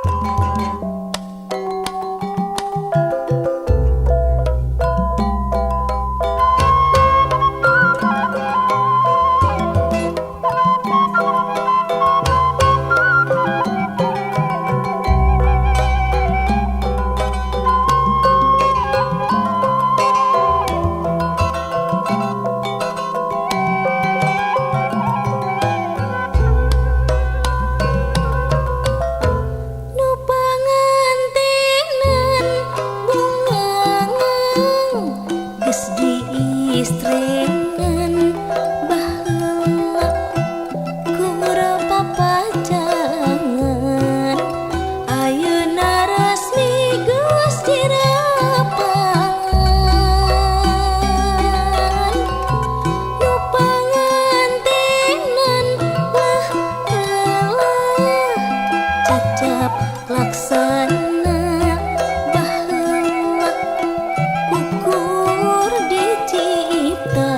Nu pangantenan bungangang geus diistrenan baheula kur papacangan, ayeuna resmi geus dirapangan. Nu pangantenan lah elah cacap laksana baheula ukur dicipta,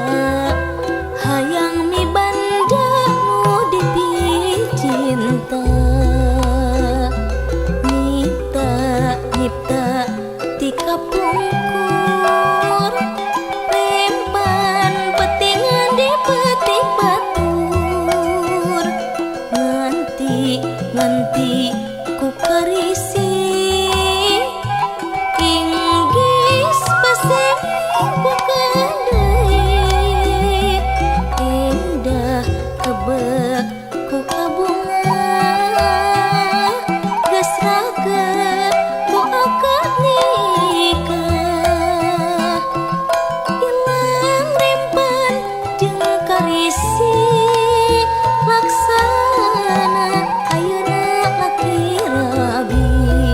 hayang mibanda nu dipicinta. Nyipta nyipta ti kapungkur, rempan petingan dipetik batur, nganti nganti ku karisi inggis paseng bukan deui, endah kebek ku kabunga geus raket ku akad nikah. Ilang rempan jeung karisi laksana ayeuna laki rabi.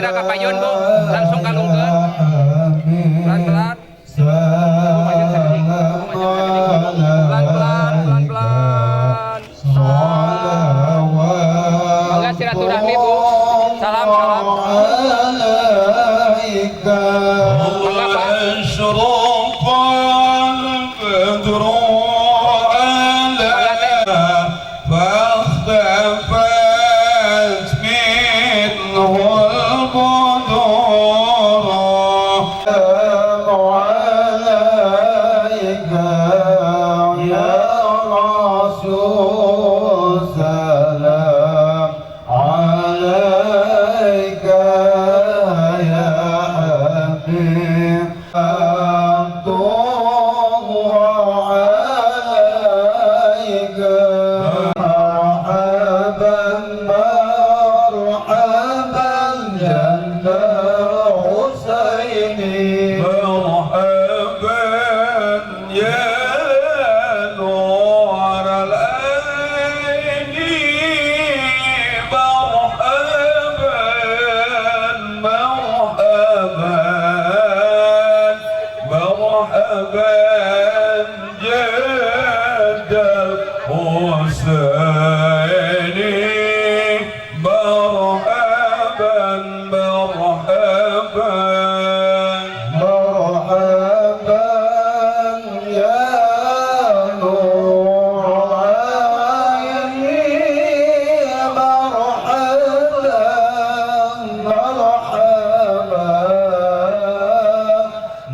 Salira ka payun, Bu. Langsung kalungkeun. Pelan-pelan. Bu, maju sakedik. Bu, maju sakedik. Pelan-pelan, pelan-pelan. Mangga silaturahmi, Bu. Salam, salam. Mangga, Pak. أشرق البدر Mangga, Teh. فاختفت منه البدور. عليك يا رسول، سلام عليك يا حبيب الله عليك. مرحبا مرحبا جد الحسين. مرحبا يا نور العين، مرحبا مرحبا مرحبا جد الحسين، مرحبا مرحبا. مرحبا يا نور العين، مرحبا مرحبا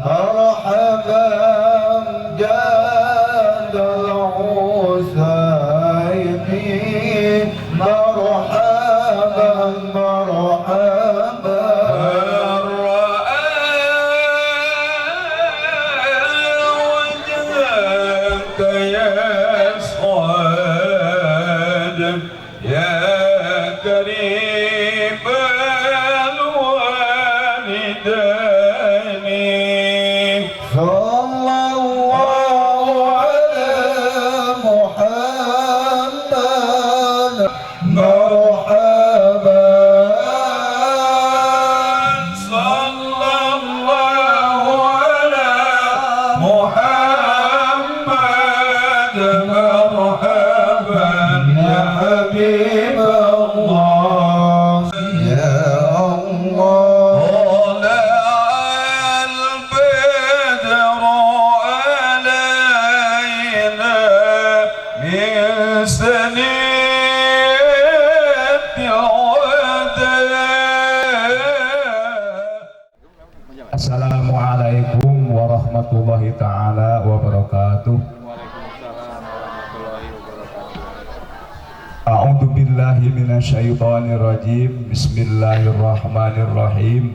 مرحبا جد الحسين، مرحبا مرحبا. رأى وجهك يسعد يا كريم الوالدين. صلى الله على محمد. مرحبا. صلى الله على محمد. مرحبا يا حبيب الله، يا الله. طلع البدر علينا من سنية الوداع. Assalamualaikum warahmatullahi taala wabarakatuh. A'udzu billahi minasyaitonir rajim. Bismillahirrahmanirrahim.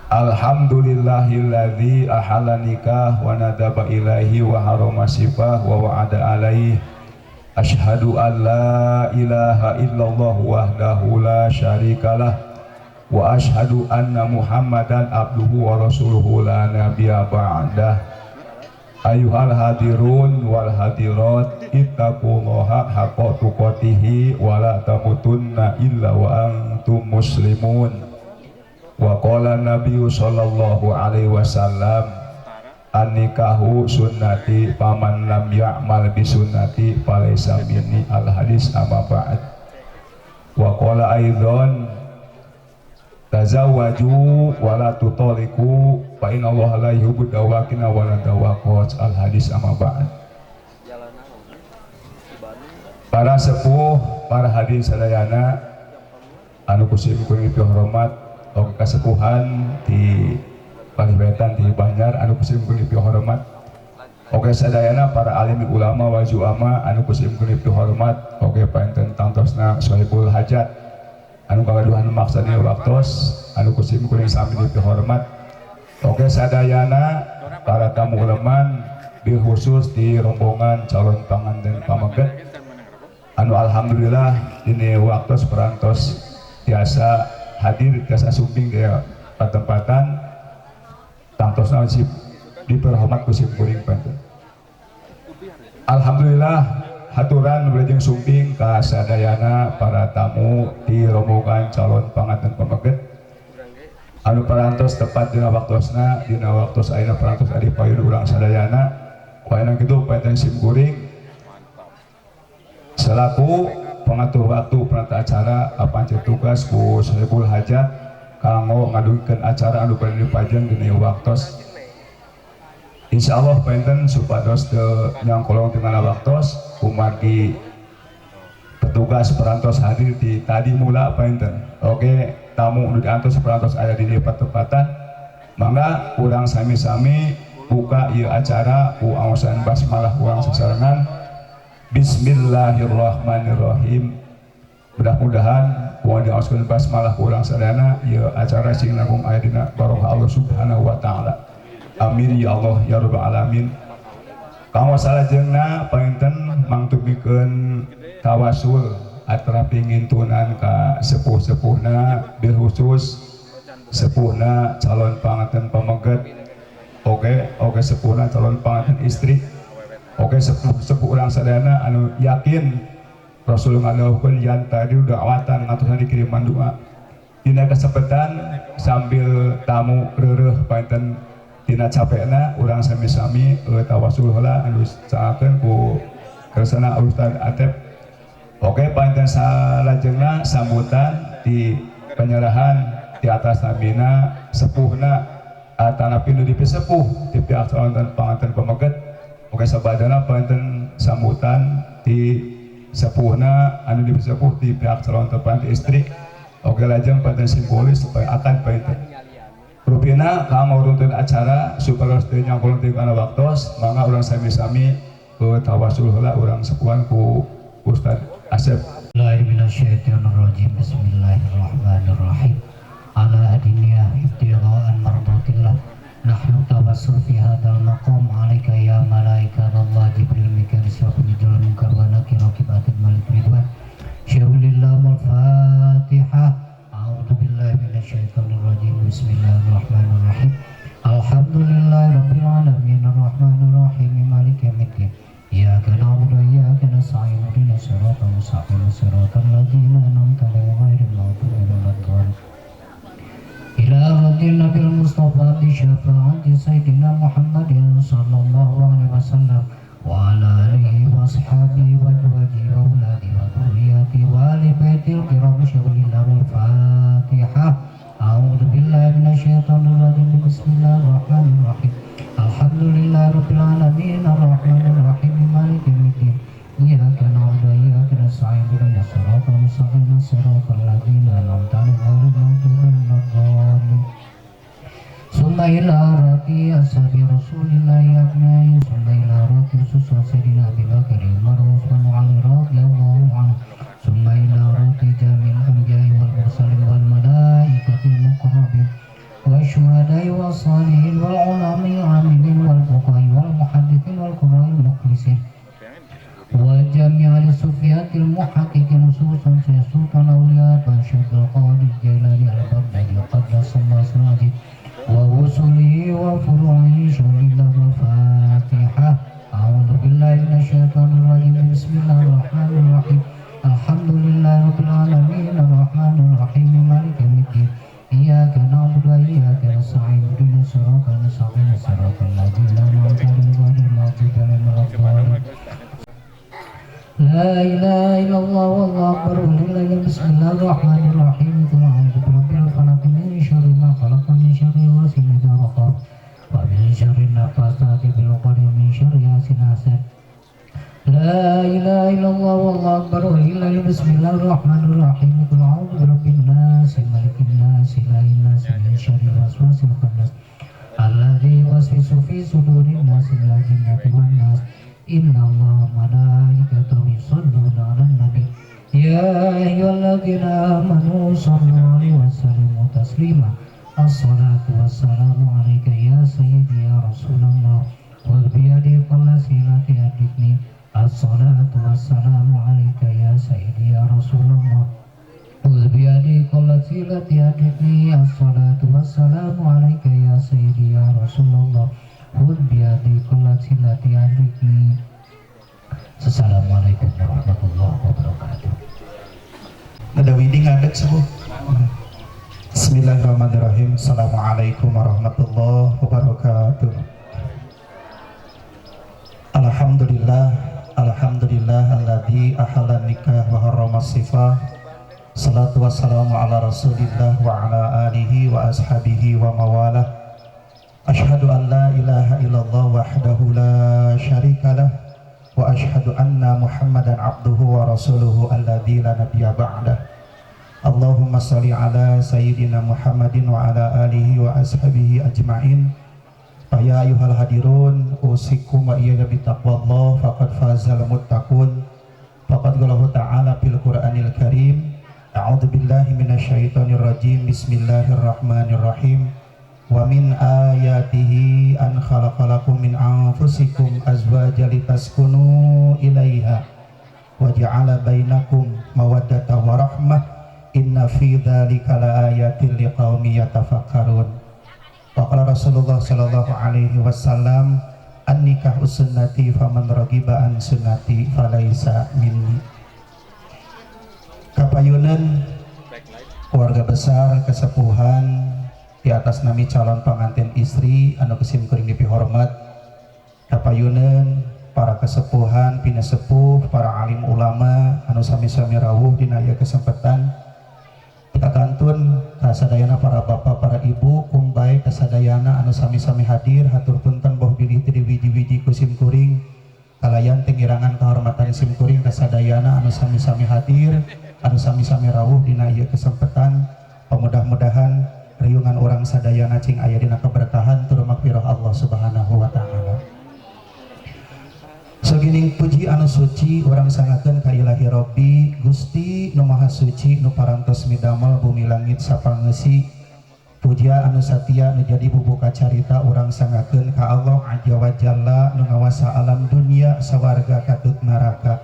Alhamdulillahilladzi ahalla nikah wa nadaba ilaihi wa harama sifah wa wa'ada alaihi. Asyhadu an la ilaha illallah wahdahu la syarikalah wa asyhadu anna Muhammadan abduhu wa rasuluhu la nabiyya ba'dah. Ayuhal hadirun wal hadirat, ittaqullaha haqqa tuqatih wa la tamutunna illa wa antum muslimun. Wa qala nabiyyu sallallahu alaihi wasallam, an-nikahu sunnati faman lam ya'mal bi sunnati falaysa minni. Al hadis, amma ba'd. Wa qala aidan, tazawwaju wa la tutaliqu fa inna Allaha la yuhibbu dawakina wa la dawaqat. Al hadis, amma ba'd. Para sepuh, para hadirin sadayana anu ku sim kuring hormat, oge kasepuhan di Paliwetan di Banjar anu ku sim kuring hormat, oge sadayana para alim ulama wa zu'ama anu ku sim kuring hormat, oge panten tangtosna sohibul hajat anu kagaduhan maksana waktos anu ku sim kuring sami dipihormat, oge sadayana para tamu uleman bil khusus di rombongan calon panganten pameget anu alhamdulillah ini waktu perantos tiasa hadir, tiasa sumping di patempatan tangtosna wajib diperhormat ku sim kuring panten. Alhamdulillah, haturan wilujeng sumping ka sadayana para tamu di rombongan calon panganten pameget. Anu parantos tepat dina waktosna, dina waktos ayeuna parantos adi payun urang sadayana. Ku ayeuna kitu panginten sim kuring selaku pengatur waktu penata acara apancet tugas ku Sohibul Hajat kanggo ngadugikeun acara anu bade dipajeng dina ieu waktos. Insyaallah panginten supados teu nyangkolong tinggal waktos kumargi petugas perantos hadir di tadi mula panginten. Oke, tamu nu diantos perantos aya di dieu patepatan. Mangga urang sami-sami buka ieu acara ku aosan basmalah urang sasarengan. Bismillahirrahmanirrahim. Mudah-mudahan ku diaoskeun basmalah ku urang sadayana ieu acara sing langkung aya dina barokah Allah Subhanahu wa taala. Amin ya Allah ya rabbal alamin. Kanggo salajengna panginten mangtumikeun tawasul atarapi ngintunan ka sepuh-sepuhna bil khusus sepuhna calon panganten pameget, oke oke sepuhna calon panganten istri, oke sepuh-sepuh urang sadayana anu yakin Rasul ngadawuhkeun yan tadi da'watan ngantosan dikiriman doa. Dina kesempatan sambil tamu reureuh panginten tina capekna urang sami-sami tawasul heula anu caakeun ku kersana Ustaz Atep. Oke, panginten salajengna sambutan di penyerahan di atas namina sepuhna atanapi nu dipisepuh di pihak calon panganten pameget. Oke, sabadana panginten sambutan di sepuhna anu dipisepuh di pihak calon panganten istri. Oke, lajeng panginten simbolis supaya akan panginten rupina kanggo runtun acara supaya teu nyangkolong teu kana waktos, mangga urang sami-sami ke tawasul heula urang sepuhan ku Ustaz Asep. Bismillahirrahmanirrahim. Bismillahirrahmanirrahim. Ala hadiniyah ibtigha'an mardatillah. Nahnu tawassul fi hadzal maqam alaika ya malaikatallah Jibril Mikail Israfil Jibril Munkar wa Nakir Rakibatil Malik Ridwan. Syahulillah al-Fatihah. A'udzu billahi minasyaitonir rajim. Bismillahirrahmanirrahim. Alhamdulillahirabbil alamin arrahmanir rahim maliki yaumiddin. Iyyaka na'budu wa iyyaka nasta'in ihdinas siratal mustaqim siratal ladzina an'amta 'alaihim ghairil maghdubi 'alaihim waladdallin. Ila hadratin Nabil Mustafa bi syafaati Sayyidina Muhammadin sallallahu alaihi wasallam wa ala alihi wa ashabihi wa azwajihi wa auladihi wa dzurriyyatihi wa ahli baitil kiram syahulillah al-Fatihah. A'udzu billahi minasyaitonir rajim. Bismillahirrahmanirrahim. Alhamdulillahirabbil alamin arrahmanir rahim maliki yaumiddin. Iyyaka na'budu wa iyyaka nasta'in ihdinas siratal mustaqim siratal ladzina an'amta 'alaihim ghairil maghdubi 'alaihim waladdallin. Summa ila rati ashabi Rasulillahi ajma'in. Summa ila rati khusus Sayyidina Abi Bakar Umar Utsman Ali radhiyallahu anhu. Summa ila rati jamil anbiya'i wal mursalin wal malaikatil muqarrabin wasyuhada'i wassalihin wal ulama'i amilin wal fuqaha'i wal muhaddithin wal qurra'il mukhlisin wa jami'al sufiyatil muhaqqiqin khususan Sultan Awliya wa Syaikhul Qadir Jailani al-Baghdadi qaddasallahu sirrahu wa usulihi wa furu'ihi syuhrillah al-Fatihah. A'udzu billahi minasyaitonir rajim. Bismillahirrahmanirrahim. Alhamdulillahirabbil alamin arrahmanir rahim maliki yaumiddin. Iyyaka na'budu wa iyyaka nasta'in ihdinas siratal mustaqim siratal ladzina an'amta 'alaihim ghairil maghdubi 'alaihim waladdallin. La ilaha illallah wallahu akbar walillahil bismillahirrahmanirrahim. Qul a'udzu birabbil falaq min syarri ma khalaq wa min syarri ghasiqin idza waqab wa min syarri naffatsati fil 'uqad wa min syarri hasidin hasad. La ilaha illallah wallahu akbar walillahil bismillahirrahmanirrahim. Qul a'udzu birabbin nas malikin nas ilahin nas min syarril waswasil khannas alladzi yuwaswisu fi sudurin nas minal jinnati wan nas. Inna Allaha wa malaikatahu yusholluna 'alan nabi ya ayyuhalladzina amanu shallu 'alaihi wa sallimu taslima. Assalatu wassalamu 'alaika ya sayyidi ya Rasulullah wa biyadi qalasi adikni. Assalatu wassalamu 'alaika ya sayyidi ya Rasulullah wa biyadi qalasi adikni. Assalatu wassalamu 'alaika ya sayyidi ya Rasulullah wa biyadi qalasi adikni. Assalamualaikum warahmatullahi wabarakatuh. Ada widi ngadeg sepuh. Bismillahirrahmanirrahim. Assalamualaikum warahmatullahi wabarakatuh. Alhamdulillah, alhamdulillah alladzi ahalla nikah wa harrama sifah. Salatu wassalamu ala Rasulillah wa ala alihi wa ashabihi wa mawalah. Ashhadu an la ilaha illallah wahdahu la syarikalah wa ashhadu anna Muhammadan abduhu wa rasuluhu alladzi la nabiyya ba'dah. Allahumma sholli ala sayyidina Muhammadin wa ala alihi wa ashabihi ajma'in. Ya ayyuhal hadirun, usikum wa iyaya bitaqwallah faqad fazal muttaqun. Faqad qalahu ta'ala fil Qur'anil Karim. A'udzu billahi minasyaitonir rajim. Bismillahirrahmanirrahim. Wa min ayatihi an khalaqalakum min anfusikum azwaja litaskunu ilaiha wa ja'ala bainakum mawaddatan wa rahmah. Inna fi dzalika laayatin liqaumin yatafakkarun. Wa qala Rasulullah sallallahu alaihi wasallam, an-nikahu sunnati faman ragiba an sunnati falaisa minni. Kapayunan keluarga besar kesepuhan di atas nami calon pengantin istri anu kesim kuring dipihormat, kapayunan para kesepuhan pinasepuh, para alim ulama anu sami-sami rawuh dina ieu kesempatan. Kita kantun kasadayana para bapak, para ibu, kumbai kasadayana anu sami-sami hadir, hatur punten boh bilih teu diwiji-wiji ku sim kuring, kalayan tengirangan kehormatan sim kuring kasadayana anu sami-sami hadir, anu sami-sami rawuh dina ieu kesempatan. Pemudah-mudahan riungan orang sadayana cing aya dina keberkahan tur magfirah Allah Subhanahu wa taala. Sagining puji anu suci urang sangakeun ka Ilahi Rabbi Gusti nu Maha Suci nu parantos midamel bumi langit sapangeusi. Puja anu satia nu jadi bubuka carita urang sangakeun ka Allah Azza wa Jalla nu ngawasa alam dunia sawarga katut neraka.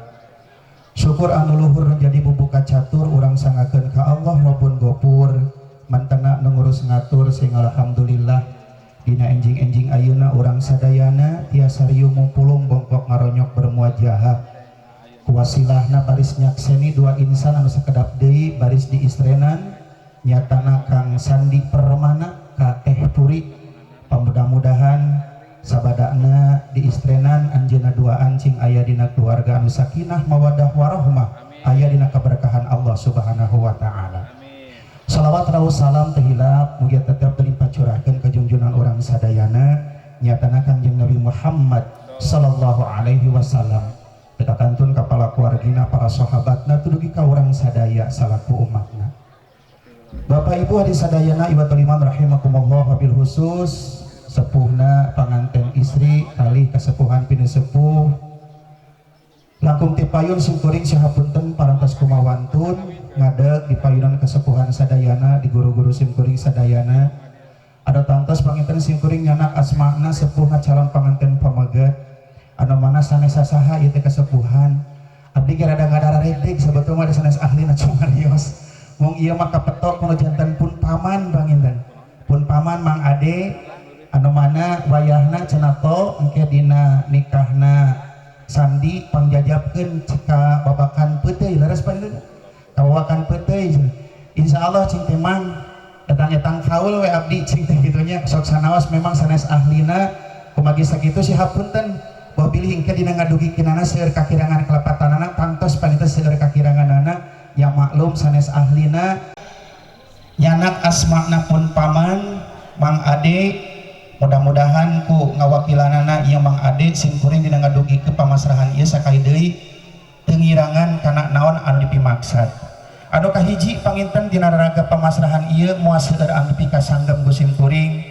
Syukur anu luhur nu jadi bubuka catur urang sangakeun ka Allah Rabbun Gopur mantena nu ngurus ngatur sing alhamdulillah. Dina enjing-enjing ayeuna urang sadayana tiasa riung mumpulung bongkok ngaronyok bermuajahah. Kuwasilahna baris nyakseni dua insan anu sakedap deui baris diistrenan nyatana Kang Sandi Permana ka Teh Puri. Pamudah-mudahan sabadana diistrenan anjeunna duaan cing aya dina keluarga anu sakinah mawaddah warahmah, aya dina keberkahan Allah Subhanahu wa taala. Salawat rawu salam tehilap mugia tetap terlimpah curahkan ke junjunan orang sadayana nyatana Kangjeng Nabi Muhammad sallallahu alaihi wasallam. Kita kantun kepala keluargina para sahabatna tudugi ka urang sadaya salaku umatna. Bapak Ibu hadirin sadayana ibatul iman rahimakumullah wabil khusus sepuhna panganten istri kalih kesepuhan pinusepuh langkung tipayun simkuring sahapunten parantos kumawantun ngadeg di payunan kesepuhan sadayana di guru-guru simkuring sadayana. Ada tangtos panginten simkuring nyanak asmana sepuhna calon panganten pameget anu mana sanes sasaha ieu teh kesepuhan. Abdi ge rada ngadararedik sebetulna mah sanes ahlina cumarios. Mung ieu mah kapetok kuno janten pun paman panginten. Pun paman Mang Ade anu mana wayahna cenah to engke dina nikahna Sandi pangjajabkeun ka babakan peuteuy leres panginten. Kawakan peuteuy insyaallah cing teh mang etang-etang kaul we abdi cing teh kitu nya sok sanaos memang sanes ahlina kumagi sakitu sih hapunten boh bilih engke dina ngadugikeunana seueur kakirangan kelepatanana tangtos panita seueur kakiranganana ya maklum sanes ahlina nyanak asmana pun paman Mang Ade mudah-mudahan ku ngawakilanana ieu Mang Ade sim kuring dina ngadugikeun pamasrahan ieu sakali deui teu ngirangan kana naon anu dipimaksad. Anu kahiji panginten dina raraga pamasrahan ieu moal seueur anu pikasanggem ku sim kuring.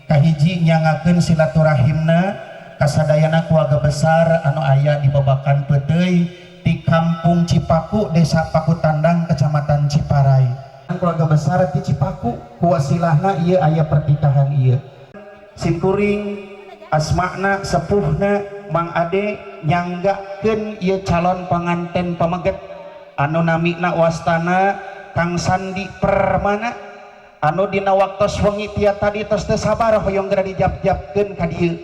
Kahiji nyangakeun silaturahimna kasadayana keluarga besar anu aya di Babakan Peuteuy di Kampung Cipaku, Desa Pakutandang, Kecamatan Ciparai. Keluarga besar di Cipaku kuwasilahna ieu aya pernikahan ieu. Sim kuring asmakna sepuhna Mang Ade nyanggakeun ieu calon panganten pameget anu namina wastana Kang Sandi Permana anu dina waktos wengi tia tadi tos teu sabar hoyong geura dijap-japkeun ka dieu.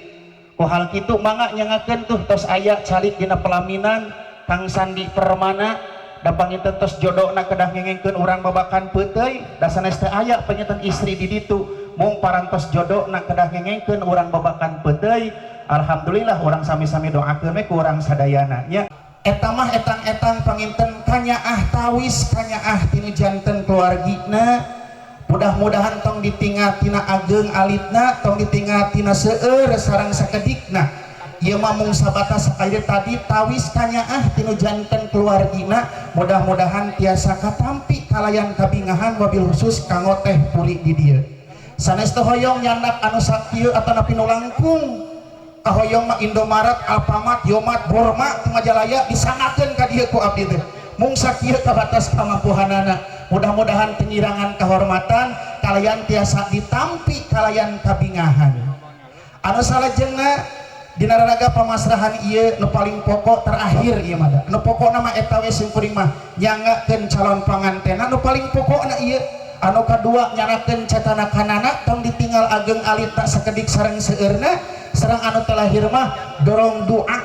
Ku hal kitu mangga nyangakeun tuh tos aya calik dina pelaminan Kang Sandi Permana Da panginten tos jodona kedah ngengengkeun urang babakan peuteuy, da sanes teu aya panginten istri di ditu. Mung parantos jodona kedah ngengengkeun urang babakan peuteuy. Alhamdulillah urang sami-sami doakeun we ku urang sadayana nya. Eta mah etang-etang panginten kanyaah tawis kanyaah tinu janten keluargina. Mudah-mudahan tong ditinggal tina ageng alitna, tong ditinggal tina seueur sareng sakedikna. Ieu mah mung sabatas sakali tadi tawis kanyaah tinu janten keluargina, mudah-mudahan tiasa katampi kalayan kabingahan wabil khusus kanggo teh puri di dieu. Sanes teh hoyong nyandak anu sakieu atanapi nu langkung. Kahoyong mah Indomaret, Alfamart, Yomart, Borma ti Majalaya disanakeun ka dieu ku abdi teh. Mung sakieu kabatas kamampuhanana. Mudah-mudahan pengirangan kehormatan kalayan tiasa ditampi kalayan kabingahan. Anu salajengna dina raraga pamasrahan ieu nu paling pokok terakhir ieu mah da. Nu pokokna mah eta we simkuring mah nyangakeun calon pangantena nu paling pokokna ieu. Anu kadua nyanakeun catana kanana tong ditinggal ageng alit tak sakedik sareng seueurna, sareng anu telahir mah dorong doa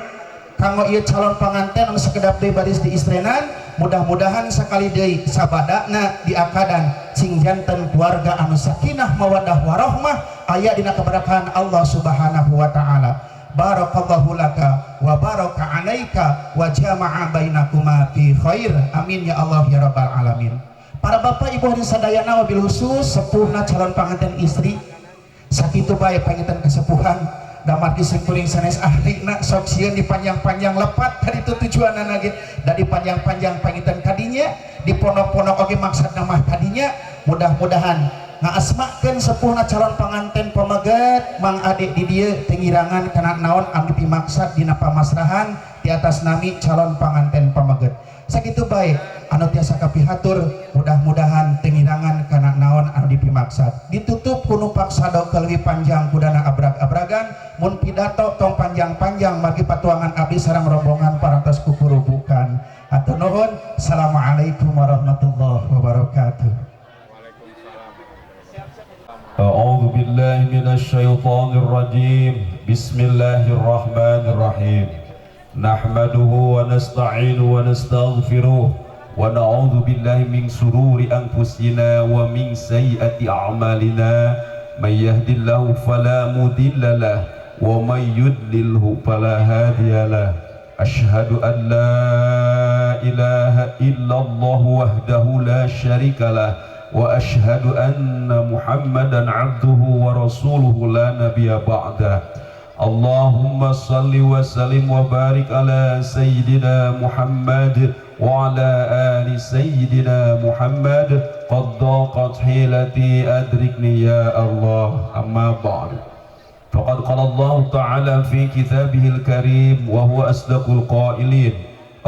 kanggo ieu calon panganten anu sakedap deui baris diistrenan, mudah-mudahan sakali deui sabadana diakadan sing janten keluarga anu sakinah mawaddah warahmah aya dina keberkahan Allah Subhanahu wa taala. Barakallahu laka wa baraka alaika wa jama'a bainakuma fi khair. Amin ya Allah ya rabbal alamin. Para bapak ibu hadirin sadayana wabil khusus sepuhna calon panganten istri sakitu bae panginten kesepuhan damargi simkuring sanes ahlina sok sieun dipanjang-panjang lepat tadi itu tujuanana ge da dipanjang-panjang panginten kadinya diponok-ponok oge maksudna mah kadinya. Mudah-mudahan ngaasmakeun sepuhna calon panganten pameget Mang Ade di dieu teu ngirangan kana naon anu dimaksad dina pamasrahan di atas nami calon panganten pameget. Sakitu bae anu tiasa kapihatur, mudah-mudahan teu ngirangan kana naon anu dipimaksad. Ditutup ku nu paksado leuwih panjang kudana abrag-abragan, mun pidato tong panjang-panjang margi patuangan abdi sareng rombongan parantos kukurubukan. Hatur nuhun. Assalamualaikum warahmatullahi wabarakatuh. أعوذ بالله من الشيطان الرجيم. بسم الله الرحمن الرحيم. نحمده ونستعينه ونستغفره ونعوذ بالله من شرور أنفسنا ومن سيئات أعمالنا. من يهد الله فلا مضل له ومن يضلله فلا هادي له. أشهد أن لا إله إلا الله وحده لا شريك له وأشهد أن محمدا عبده ورسوله لا نبي بعده. اللهم صل وسلم وبارك على سيدنا محمد وعلى آل سيدنا محمد. قد ضاقت حيلتي أدركني يا الله. أما بعد، فقد قال الله تعالى في كتابه الكريم وهو أصدق القائلين: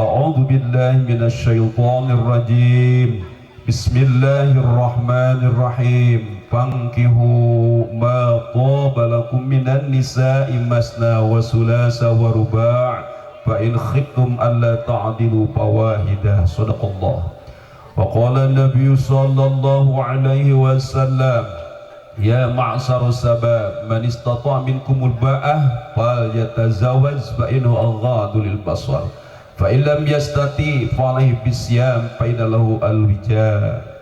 أعوذ بالله من الشيطان الرجيم. بسم الله الرحمن الرحيم. فانكحوا ما طاب لكم من النساء مثنى وثلاث ورباع فإن خفتم ألا تعدلوا فواحدة. صدق الله. وقال النبي صلى الله عليه وسلم: يا معشر الشباب من استطاع منكم الباءة فليتزوج فإنه أغض للبصر فإن لم يستطيع فعليه بالصيام فإن له الوجاء.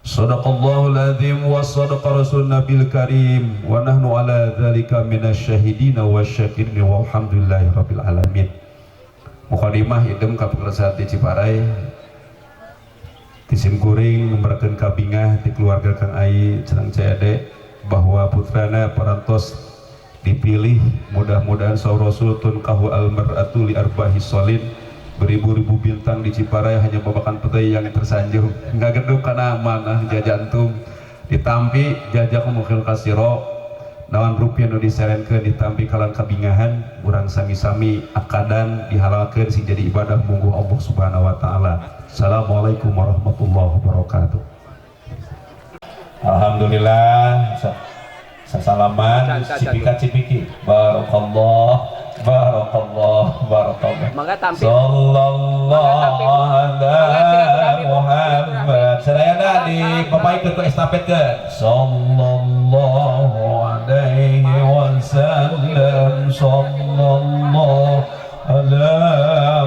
صدق الله العظيم وصدق رسول النبي الكريم ونحن على ذلك من الشاهدين والشاكرين والحمد لله رب العالمين. Mukadimah idem ka pekerjaan di Ciparai disimkuring mereken kabingah di keluarga Kang Ai sareng Cede bahwa putrana parantos dipilih, mudah-mudahan saur Rasul tunkahu almar'atu li arbahi solin. Beribu-ribu bintang di Ciparai hanya babakan petai yang tersanjung, nggak gedung karena mana jajantung ditampi jajak mukil kasiro nawan rupiah nu diserenkeun ditampi kalan kabingahan urang sami-sami akadan dihalalkeun sing jadi ibadah mungguh Allah Subhanahu wa taala. Assalamualaikum warahmatullahi wabarakatuh. Alhamdulillah sasalaman cipika cipiki. Barakallah barakallah barakallah. Sallallahu ala Muhammad. Sadayana di bapak ikut ku estafetkeun. Sallallahu alaihi wasallam. Sallallahu ala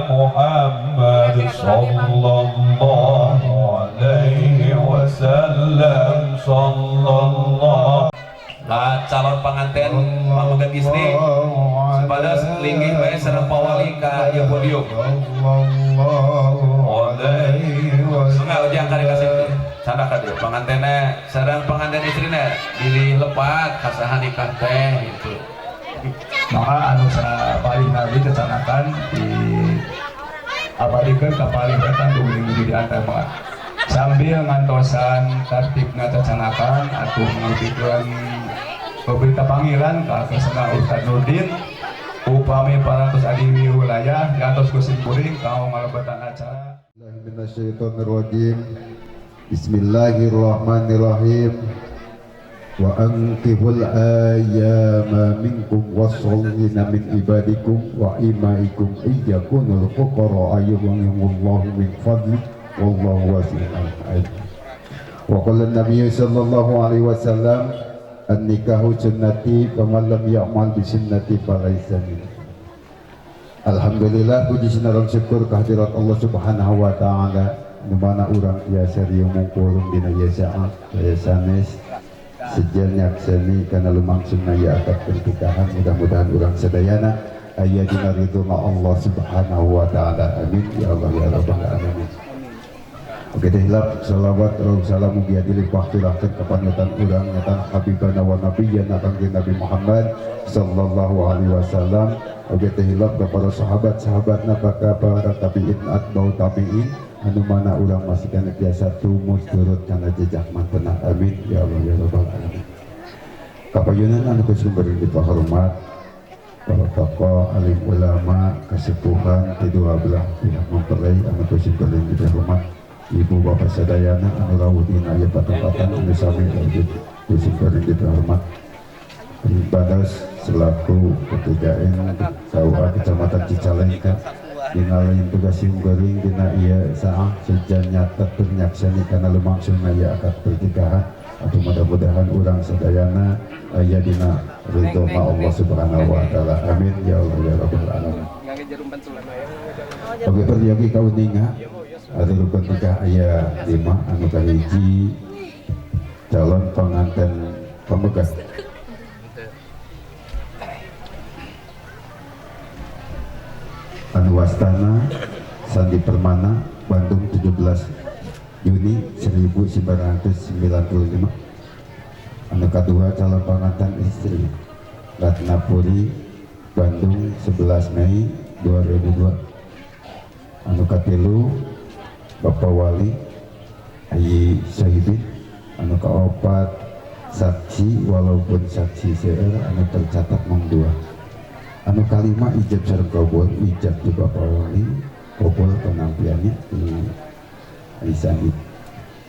Muhammad. Sallallahu alaihi wasallam. Sallallahu. Nah, calon pengantin pameget istri supados linggih bae sareng pawali ka ieu podium. Enggak ujang kari kasih sana ka dieu pangantena sareng pengantin istrina bilih lepat kasaha nikah teh gitu. Maka anu sapalih nabi cecanakan di abadikeun ka palih wetan dugi di antara sambil ngantosan tertibna cecanakan atuh ngabikeun berita panggilan ka kesena Ustaz Nurdin upami parantos adi wilayah diantos ku simkuring kau ngalebetan acara. Minasyaitonirrajim. Bismillahirrahmanirrahim. Wa ankihul ayyama minkum wassolihina min ibadikum wa imaikum iyyakunul fuqara ayyuhumullahu min fadli wallahu wasi'un alim. Wa qala an-nabiy sallallahu alaihi wasallam an-nikahu sunnati faman lam ya'mal bi sunnati falaysa minni. Alhamdulillah puji sinareng syukur kehadirat Allah Subhanahu wa taala nu mana urang tiasa rieu mungkulung dina ieu saat daya sanes sejen nyakseni kana lumangsungna ieu akad pernikahan mudah-mudahan urang sadayana aya dina ridho Allah Subhanahu wa taala. Amin ya Allah ya rabbal alamin. Oke deh hilap salawat salam mugi dilimpah curahkeun ka panutan urang nyata habibana wa nabiyyana kangjeng Nabi Muhammad sallallahu alaihi wasallam. Oke teh hilap ka para sahabat-sahabatna ka para tabi'in atba'u tabi'in anu mana urang masih kana biasa tumut turut kana jejak mantena. Amin ya Allah ya rabbal alamin. Kapayunan anu kusumber dipahormat para tokoh alim ulama kesepuhan di dua belah pihak mempelai anu kusumber dipahormat ibu bapak sadayana anu rawuh dina ieu patempatan anu sami kusumber dipahormat Badas selaku P3N KUA Kecamatan Cicalengka dina lain tugas simkuring dina ieu saah sejan nyata tur nyakseni kana lumangsungna ieu akad pernikahan atau mudah-mudahan urang sadayana aya dina ridho Allah Subhanahu wa taala. Amin ya Allah ya rabbal alamin. Oke peryogi kauninga ari rukun nikah aya 5 anu kahiji calon pengantin pamegat anu wastana Sandi Permana Bandung 17 Juni 1995. Anu kadua calon pengantin istri Ratna Puri Bandung 11 Mei 2002. Anu katilu Bapak Wali Ayi Sohibin. Anu kaopat saksi walaupun saksi seueur anu tercatat mung 2. Anu kalima ijab sareng kabul ijab di Bapak Wali kabul penampilannya di Aisyah.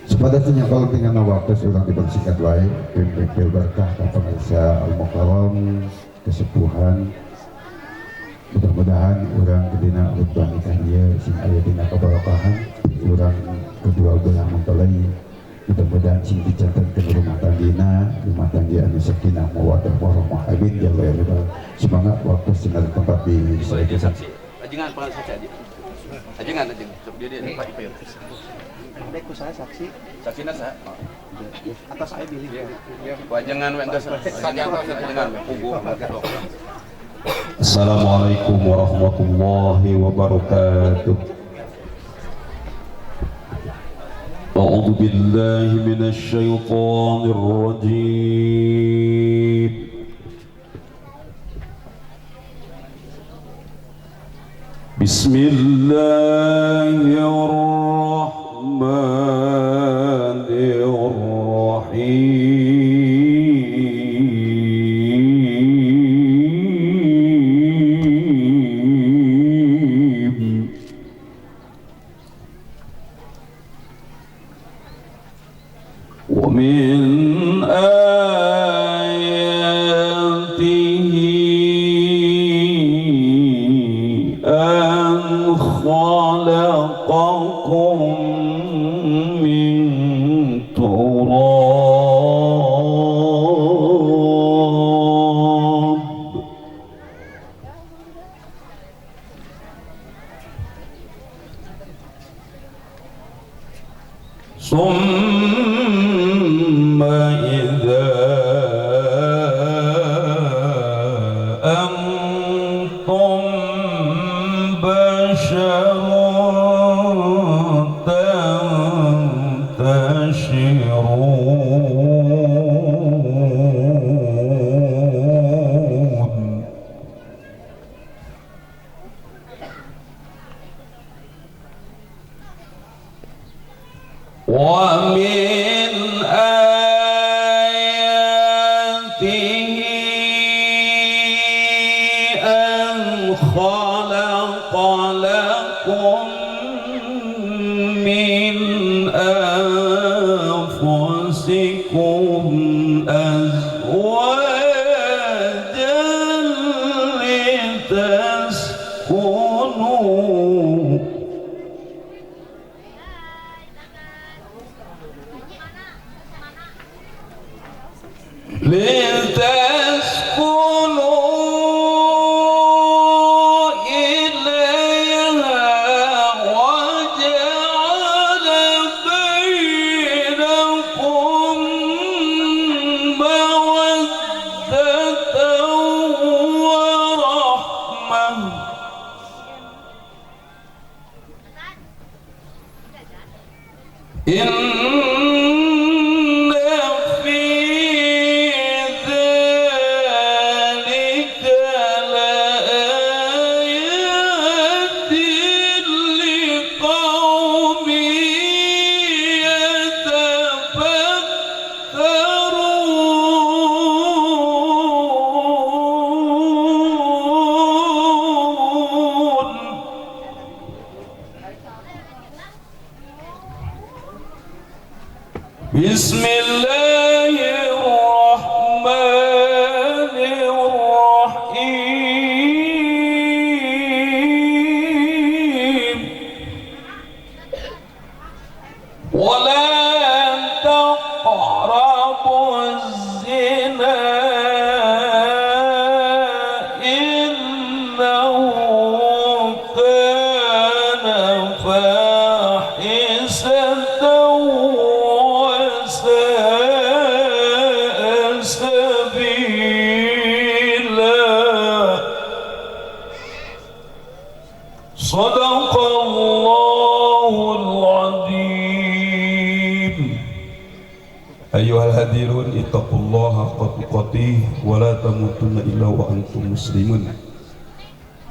Supados nyakol dengan waktu urang dipersingkat wae pimpin berkah ka pangarsa al-mukarram kesepuhan mudah-mudahan urang dina khutbah nikah ieu sing aya dina kabarokahan urang kedua belah mempelai mudah-mudahan sing dicatatkeun rumah tanggina rumah tangga anu sakinah mawaddah warahmah. Amin ya Allah ya rabbal. Semangat waktu sinar tempat di saksi. Ajengan pengan saksi aja. Ajengan ajengan. Sok dia dia Pak Ipir. Ku saya saksi. Saksina saha? Atas saya bilih. Wajengan we enggeus. Ajengan puguh. Assalamualaikum warahmatullahi wabarakatuh. أعوذ بالله من الشيطان الرجيم. بسم الله الرحمن الرحيم. ومن آياته أن خلقكم ثم إذا أنتم بشر تنتشرون. ومن آياته أن خلق لكم من أنفسكم أزواجا لتسكنوا إليها وجعل بينكم مودة ورحمة. إن في ذلك لآيات لقوم يتفكرون. بسم الله الرحمن الرحيم. ولا تقربوا الزنا إنه كان فاحشة وساء سبيلا. صدق الله العظيم. أيها الهادرون اتقوا الله حق تقاته ولا تموتن إلا وأنتم مسلمون.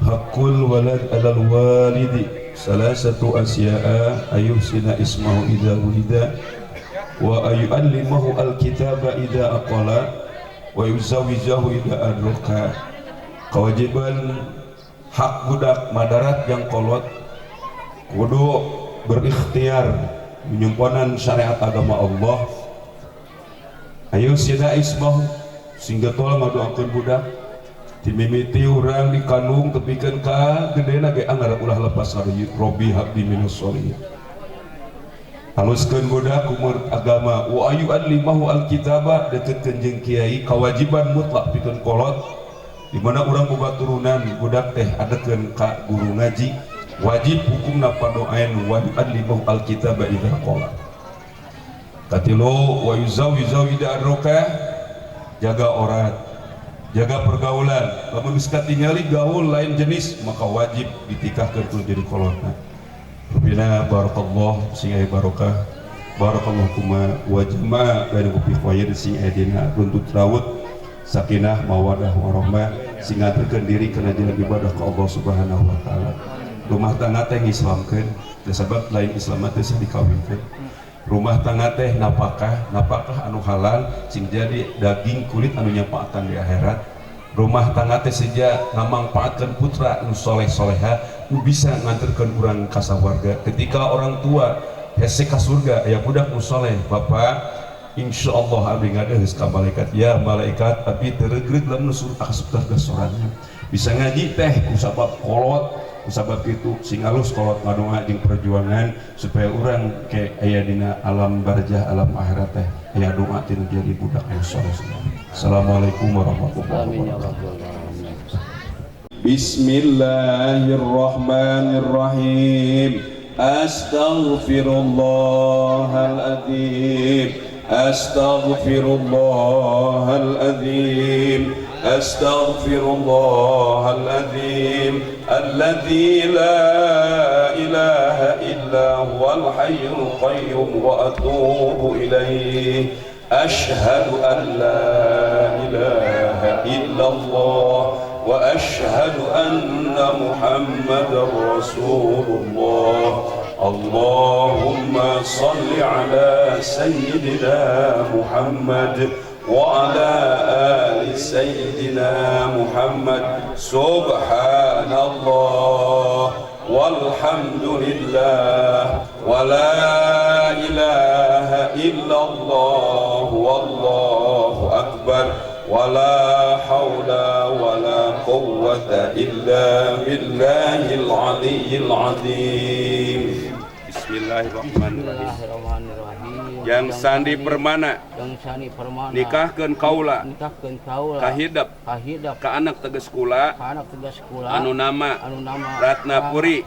حق الولد على الوالد ثلاثة أشياء: أن يحسن اسمه إذا ولد، وأن يعلمه الكتاب إذا أقل، ويزوجه إذا أدرك. Kewajiban hak budak madarat yang kolot kudu berikhtiar menyemponan syariat agama Allah. Ayo sina ismahu sehingga tolong ngadoakeun budak timimiti urang dikandung tepikeun ka gedena ge anggar ulah lepas robi habdi minus sholihin. Haluskeun budak umur agama wa ayu allimahu alkitaba deketkeun jeung kiai kewajiban mutlak pikeun kolot di mana urang boga turunan budak teh adekeun ka guru ngaji wajib hukumna padoaen wa yu'allimahu alkitaba idza qala. Katilu wa yuzawizaw idza adraka, jaga orat, jaga pergaulan. Lamun geus katingali gaul lain jenis maka wajib ditikahkeun kudu jadi kolotna. Rubina barakallah sing aya barokah, barakallahu kuma wa jama'a bainakum fi khair sing aya dina runtut rawut sakinah mawadah warahmah sing ngaturkeun diri kana jalan ibadah ka Allah Subhanahu wa taala. Rumah tangga teh ngislamkeun, sabab lain Islam teh sah dikawinkeun. Rumah tangga teh napakah, napakah anu halal sing jadi daging kulit anu nyapaatan di akhirat. Rumah tangga teh seja ngamangpaatkeun putra nu soleh soleha nu bisa nganterkeun urang ka sawarga. Ketika orang tua hese ka surga aya budak nu soleh, bapak insyaallah abdi ngadeheus ka malaikat, ya malaikat abdi teu reugreug lamun asup ka sorangan. Bisa ngaji teh ku sabab kolot, ku sabab kitu sing alus kolot ngadoa jeung perjuangan supaya urang ke aya dina alam barzah alam akhirat teh aya doa tinu jadi budak anu soleh. Assalamualaikum warahmatullahi wabarakatuh. Bismillahirrahmanirrahim. Astaghfirullahal azim, astaghfirullahal azim, astaghfirullahal azim alladzi la ilaha illa huwal hayyul qayyum wa atubu ilaihi. Ashhadu an la ilaha illallah wa ashhadu anna Muhammadar Rasulullah. Allahumma salli ala sayyidina Muhammad wa ala ali sayyidina Muhammad. Subhanallah walhamdulillah wa la ilaha illallah wallahu akbar wa la hawla wa la quwwata illa billahil aliyyil azim. Bismillahirrahmanirrahim. Yang Sandi Permana, nikahkeun kaula, kahidep, ka anak tegas kula, anu nama Ratna Puri,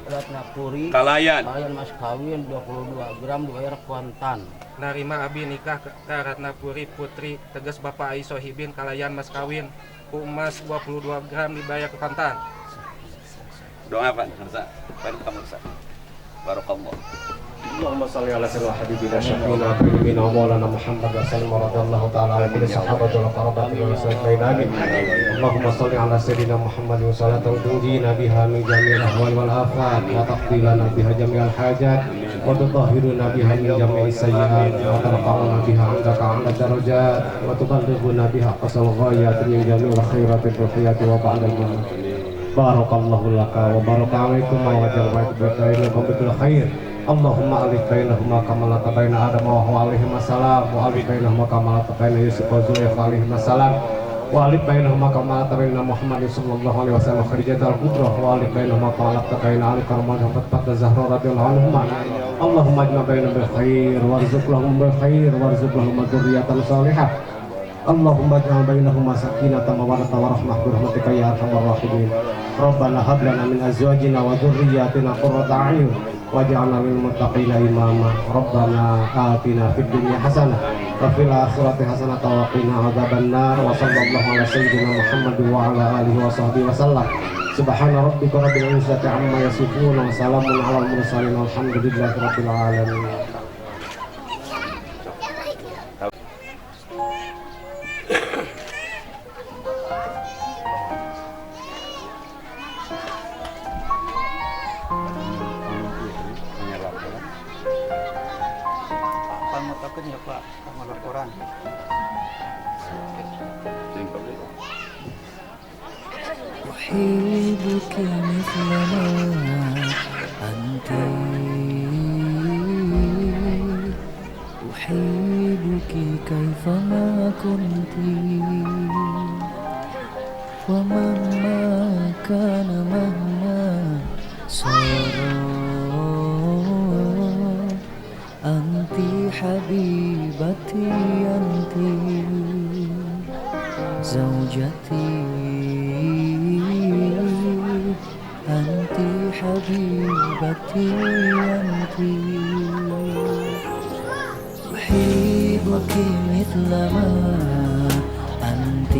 kalayan mas kawin 22 gram dibayar kontan. Narima abi nikah ka Ratna Puri Putri tegas Bapak Ai Sohibin kalayan mas kawin ku emas 22 gram dibayar ke kontan. Doa apa? Barakallah. Allahumma salli ala sayyidina habibina syafiina karimina maulana Muhammad wa sallam radhiyallahu ta'ala anhu sahabatu wa qarabati wa sallam amin. Allahumma salli ala sayyidina Muhammad wa salatan tunjina biha min jami'il ahwal wal afat wa taqdi lana biha jami'al hajat wa tutahhiruna biha min jami'is sayyi'at wa tarfa'una biha 'indaka 'ala darajat wa tuballighuna biha aqsal ghayat min jami'il khairati ruhiyati wa ba'dal maut. Barakallahu laka wa baraka alaikum wa rahmatullahi bil khair. Allahumma alif bainahuma kama lata baina Adam wa Hawa alaihi wassalam wa alif bainahuma kama lata baina Yusuf wa Zulaikha alaihi wassalam wa alif bainahuma kama lata baina Muhammad sallallahu alaihi wasallam Khadijah al-Kubra wa alif bainahuma kama lata baina Ali karman wa Fatimah Zahra radhiyallahu anhuma. Allahumma ajma bainahum bil khair warzuq lahum bil khair warzuq lahum dzurriyyatan salihah. Allahumma ij'al bainahuma sakinatan wa mawaddatan wa rahmah bi rahmatika ya arhamar rahimin. Rabbana hab lana min azwajina wa dzurriyyatina qurrata a'yun waj'alna lil muttaqina imama. Rabbana atina fid dunya hasanah wa fil akhirati hasanah wa qina adzabannar. Wa sallallahu ala sayyidina Muhammad wa ala alihi wa sahbihi wa sallam. Subhana rabbika rabbil izzati amma yasifun wa salamun alal mursalin walhamdulillahi rabbil alamin. أحبك مثل ما أنت، أحبك كيفما كنت، ومهما كان مهما صار، أنت حبيبتي، أنت زوجتي، أنت حبيبتي، أنت أحبك مثل ما أنت،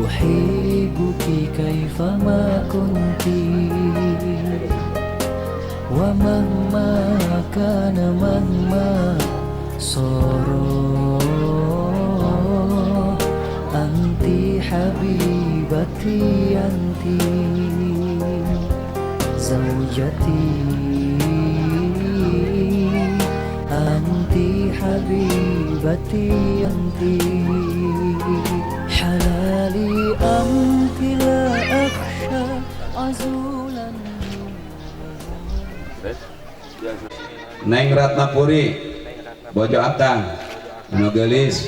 أحبك كيفما كنت، ومهما كان مهما صار، أنت حبيبتي، أنت زوجتي، أنت حبيبتي، أنت حلالي، أنت لا أخشى عزولا. Neng Ratna Puri bojo akang anu geulis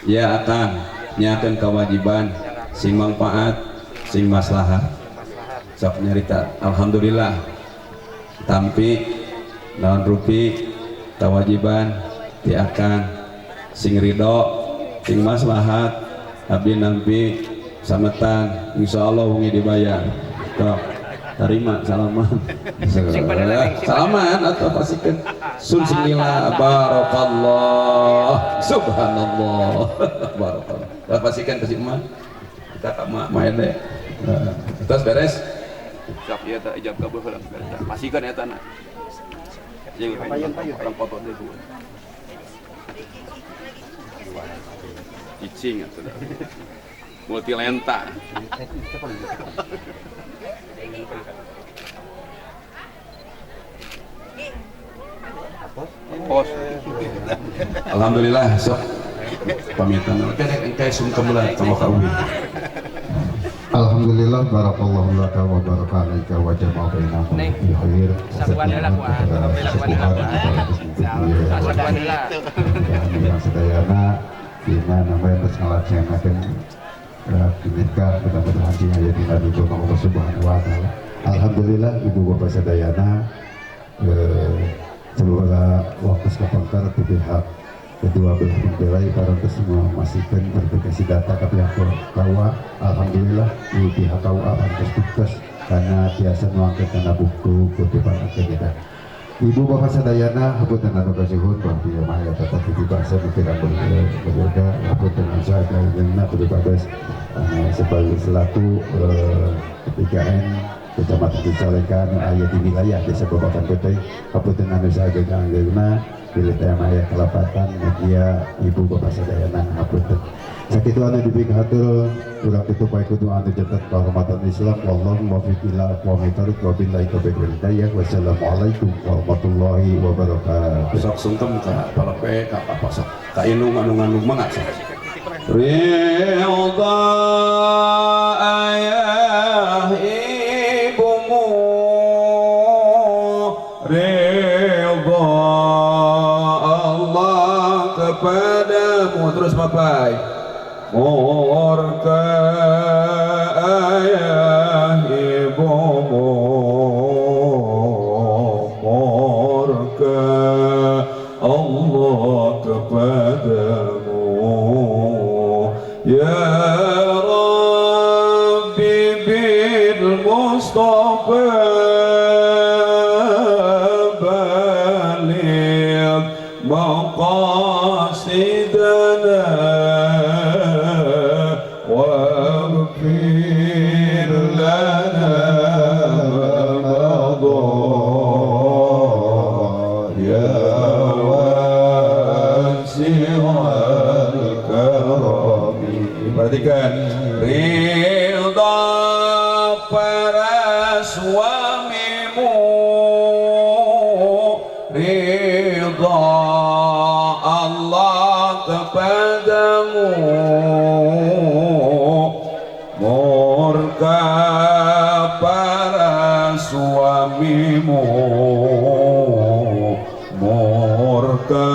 ya akang nyakeun kewajiban sing mangfaat sing maslahat sok nyarita. Alhamdulillah tampi naon rupi kewajiban ti akang sing ridho sing maslahat abdi nampi sametan insyaallah wengi dibayar. Tok Tarima salaman. Salaman atau pasikeun. Sun singila barakallah. Subhanallah. Barakallah. Pasikeun ka si emak. Kita ka emak main deh. Terus beres. Siap ieu teh ijab kabul heula beres. Pasikeun eta na. Jeung orang foto deui ku. Cicing atuh. Multi lenta. Pos. Alhamdulillah sok pamitan. Engke sungkem lah sama ka uwi. Alhamdulillah barakallahu laka wa baraka alaika wa jama'a bainakum fi khair. Sadayana dina namanya terus ngalaksanakeun nikah mudah-mudahan sing aya dina ridho Allah Subhanahu wa taala. Alhamdulillah ibu bapak sadayana semoga waktu kapangkar di pihak kedua belah mempelai parantos memastikan verifikasi data ke pihak KUA. Alhamdulillah di pihak KUA parantos sukses karena biasa nuangkeun kana buku kutipan akad. Ibu bapak sadayana hapunten anu kasuhun bahwa mah aya tata titi bahasa pikiran berbeda hapunten anu saha kudu babes sebagai selaku PKN Kecamatan Cicalengka anu aya di wilayah Desa Babakan Putih hapunten anu saha-saha bilih teh mah aya kalepatan mugia ibu bapak sadayana hapunten. Sakitu anu dipikahatur urang tutup bae kudu anu janten kehormatan Islam wallahu muwaffiq ila aqwamit thoriq wa billahi taufiq wal hidayah. Wassalamualaikum warahmatullahi wabarakatuh. Sok sungkem ka palepe ka apa sok ka indung anu ngandung mangga sok. Ridha ayah ibumu ridha Allah kepadamu terus bapak murka ayah ibumu murka Allah kepadamu ya Rabbi bil Mustafa baligh maqasidana واغفر لنا ما مضى يا واسع الكرم. Perhatikan ridha para suamimu ridha Allah kepadamu murka para suamimu murka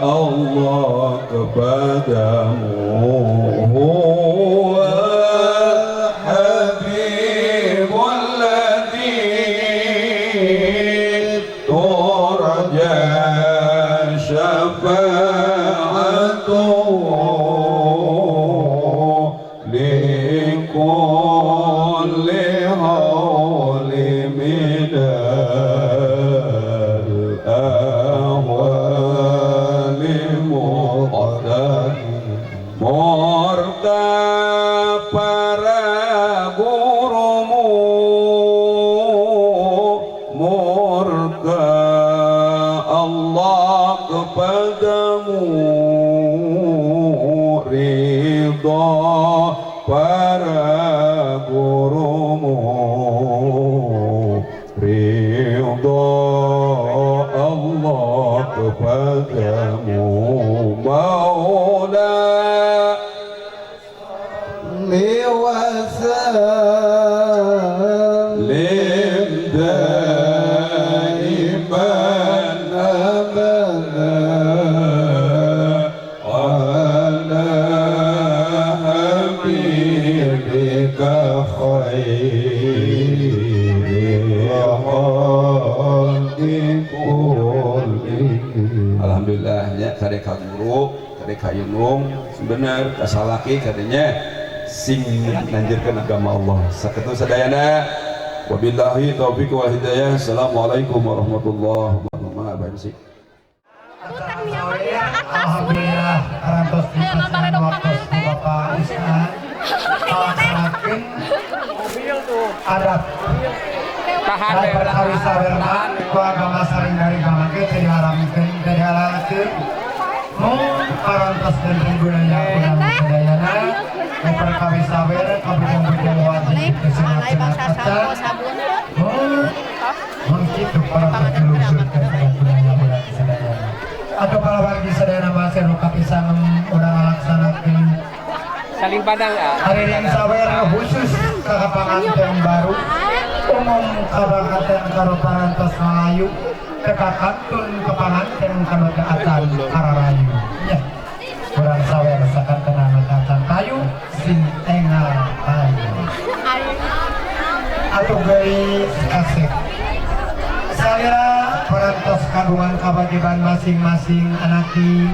Allah kepadamu huwa habibul ladzi turja syafa'atuhu likulli hawli minal ahwali muqaddam murka para gurumu murka Allah kepadamu ridha para gurumu ridha Allah kepadamu maula wasallim daiman abada ala habibika khairil khalqi kullihim. Alhamdulillah ya kade ka guru kade ka indung bener ka salaki kadenya sing nanjurkeun agama Allah. Sakitu sadayana Wabillahi taufiq wal hidayah. Assalamualaikum warahmatullahi wabarakatuh. Alhamdulillah parantos dipasihan waktos ku Bapak Isna ngalaksanakeun adat Tahan we, perkawis sawer mah ku agama saring dari gamake teu diharamkeun teu dihalalkeun mung parantos dinten budaya urang sadayana nu perkawis sawer kabujang-bujang wajib disunat-sunat acan mung mung kitu parantos dilungsurkeun kana budaya urang sadayana. Atau kalau wargi sadayana masih nu kapisan urang ngalaksanakeun Saling pandang ya. Hariring sawer khusus ka panganten baru umum kabangaten karo parantos Melayu teka kantun ke panganten kanu teu acan kararayu nya urang sawer sakantenan nu teu acan payu sing engal payu atuh geulis kasep salira parantos kagungan kawajiban masing-masing anaki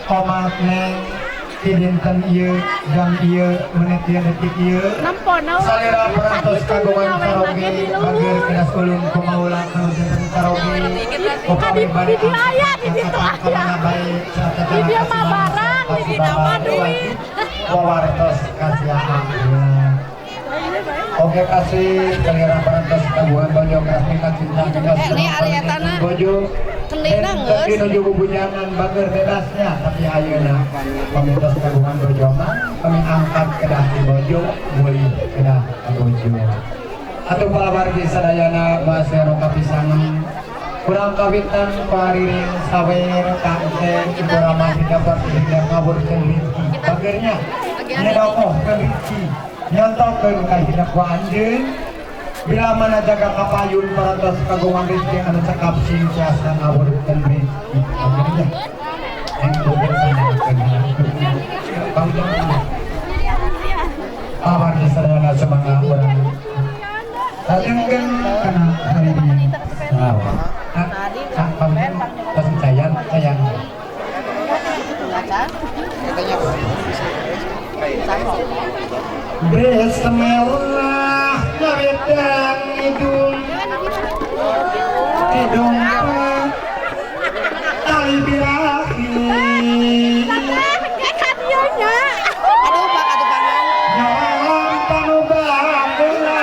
omat neng di dinten ieu jam ieu menit ieu detik ieu salira parantos kagungan karoge bageur kedas ulun kumaula kanu dinten karoge upami bade kamana bae Di dia mah barang, di dia mah duit. Wawartos kasiaan. Oke kasih salira parantos kagungan bojo kasih cinta kita bojo tapi nuju bubujangan bager bebasnya tapi ayeuna pamintos kagungan bojo mah kami angkat kedah di bojo mulih kedah di bojo. Atuh palawargi sadayana basa nu kapisangan kurang kawitan pariring sawer kangse ibu ramah dapat hingga ngaburkeun rezeki bagernya nyedokohkeun rezeki nyontokeun ka hidup ku anjeun bila mana jaga kapayun parantos kagungan rezeki anu cekap sing tiasa ngawurkeun rezeki bagernya pawargi sadayana semangat urang lajengkeun kana hari ini sawer tos cayan cayan Bismillah ngawedan hidung hidung tali birahi Aduh, Pak, aduh pangan. Nyalam panu baheula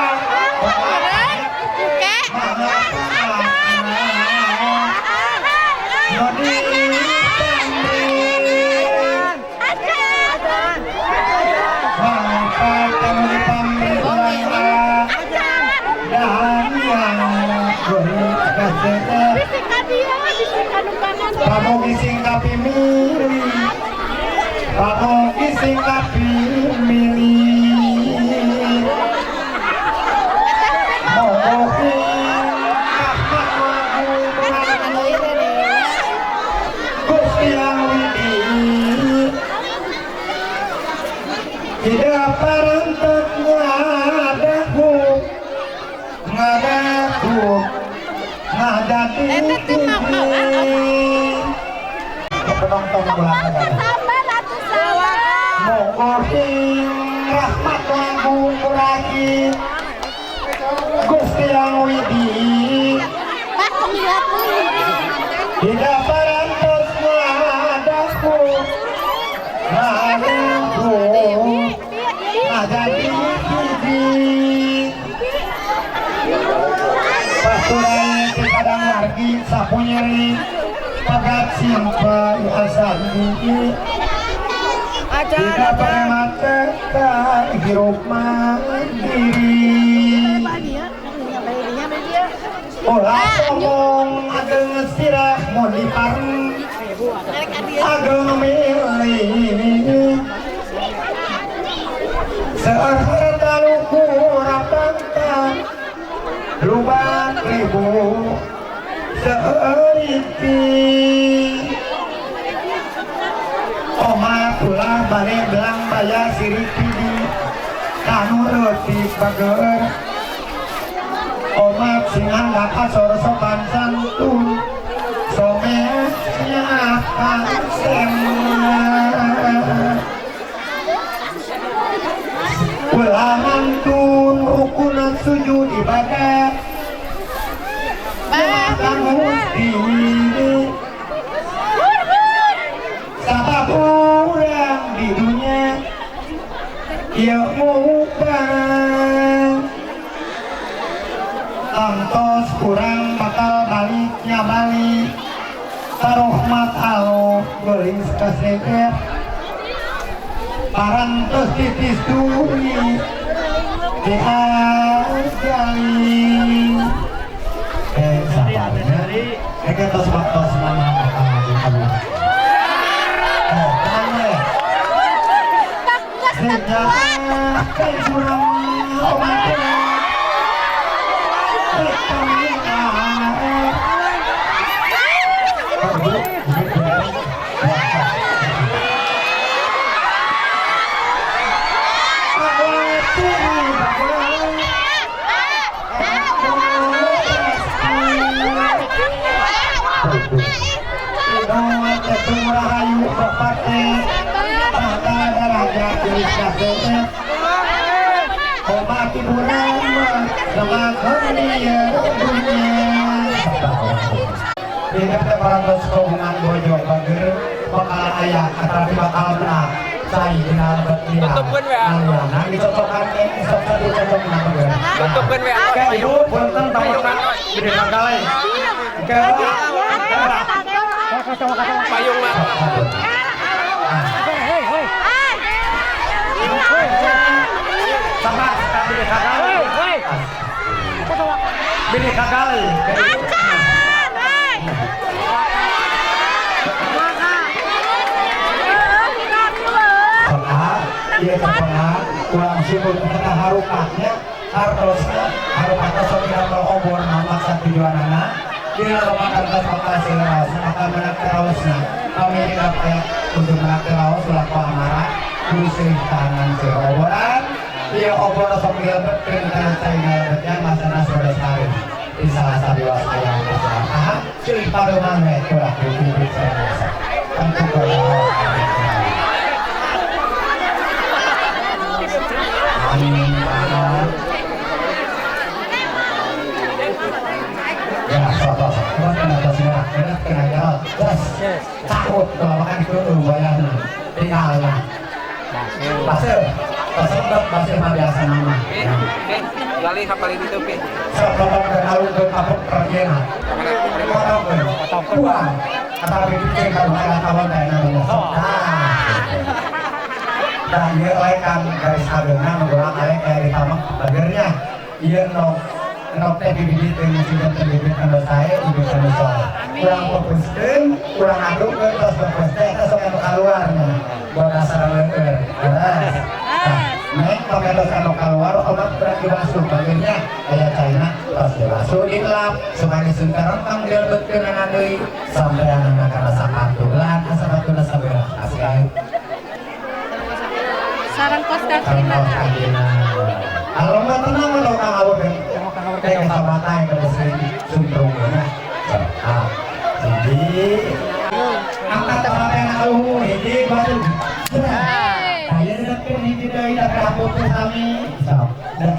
Pamogi sing kapimili, pamogi sing kapimili, mogi Gusti Yang Widi tidak parantos ngadaku ngadaku ngadati penonton ulang monggo rahmat langkung kuragi Gusti Yang Widi tidak parantos ngadaku ngadaku ngadati paturai kadang wargi sapu nyeri pagat simpai asal ini tidak pernah hirup mandiri ulah songong ageng sirah mun dipareng ageng milih seueur harta lukur apanta lubang ribu seuriti oma ulah balik belang bayar sirik pidi kanu leutik bager omat sing andap asor sopan santun somesnya akan sema ulah mantun rukunan sujud ibadah. Sabab urang di dunia ieu mubang. Tangtos kurang bakal baliknya balik tarohmat Allah gelis kasep parantos titis duri diajali. Sabarnya tos waktos mana bakal lagi oh tenang we curang bakal ayah tapi bakal menang cai dina lebet lina aliana dicocokan ini sok dicocokna bager tutupkeun we ibu punten payung gede kagale payung mah sama gede kagale gede kagale iya terpengah kurang sibuk kena harupatnya hartosna harupatnya sok didamel obor maksad tujuanana dina loba kantos bakal siraos maka menak teraosna kami dikapaya untuk menak teraos ulah ku amara kudu seuih tahanan seueur oboran ieu obor sok dilebetkeun kana cai ngalebetnya masana sodes hareum di salah sabiwas aya masalah seuih padoman we ulah kudu biasa tentu ya, sok-sok. Kena tos merah, kena jalan. Terus takut kalau makan itu bayarna. Tinggal lah. Pasir, pasir pasir mah biasa nama. Gali kapal itu pi. Sok lompat ke alun ke kapok pergena. Potongkeun. Buang. Atau dipikir kalau ada kawan teh namanya. Nah, ieu lekan garis ageungna nu urang aya kayak di tamak bagernya. Ieu nok teh bibit teh ngasihan teh bibit anu sae bibit anu soleh. Urang fokuskeun, urang adukkeun tos fokus teh eta sok anu kaluarna. Buat dasar leueur. Nah, neng pametos anu kaluar omat urang dibasuh bagernya aya caina tos dibasuh dilap supaya disuntaran pang dilebetkeunana deui sampeanana kana sapatu lan sapatuna sabelah asih. Sarang kos kaki na. Kalau nggak tenang lo kang awur deh. Kayak kacamata yang bersih sundrung ya. Ah, jadi angkat tangan yang aluh hiji batu. Nah, ya dapet hiji deui da kaput sami. Sok. Da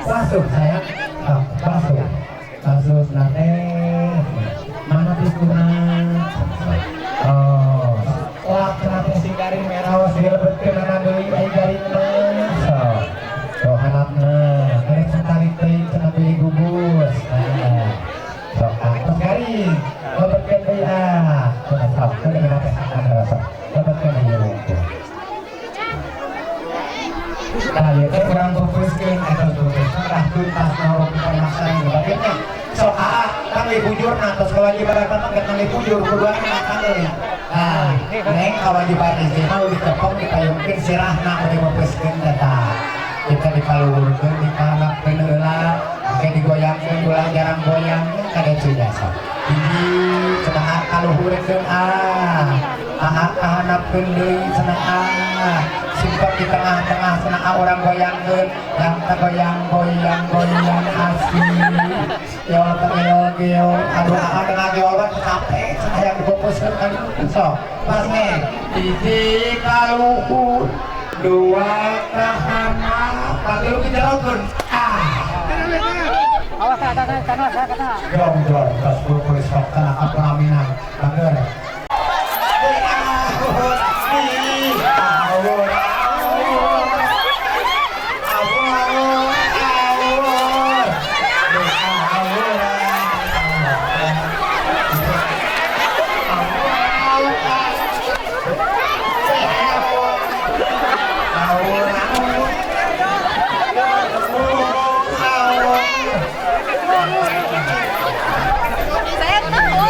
masuk saya. Sok, masuk. Masuk nate. Mana pisuna? Oh. Wah, kenapa sing garing merah sih lebetkeun ana deui ai garing mah. Sok. Sok hanapna, garing sakali teuing cenah deui gugus. Nah. Sok atos garing. Lebetkeun deui ah. Sok, keun kenapa sok. Lebetkeun deui wungkul. Nah, ieu teh urang fokuskeun eta fokus tah tuntas naon permasalahan sebagainya. Sok aa tangli bujurna tos kewajiban mah tangli bujur kuduana tangli. Nah, neng kewajiban istri mah udah tepung dipayungkeun sirahna udah mopeskeun eta. Kita dikaluhurkeun dikanapkeun heula, engke digoyangkeun ulah jarang goyang kada cuy sok. Hiji cenah kaluhurkeun ah. Aa kahanapkeun deui cenah ah. Simpen di tengah-tengah cenah ah urang goyangkeun, yang teh goyang goyang goyang asik. Ya Allah geol aduh aa tengah geol mah capek cenah yang dipupuskeun kan sok. Pas nih hiji kaluhur dua kahanap Dong dong tas pukul sok kana ka pelaminan bager. Saya tahu.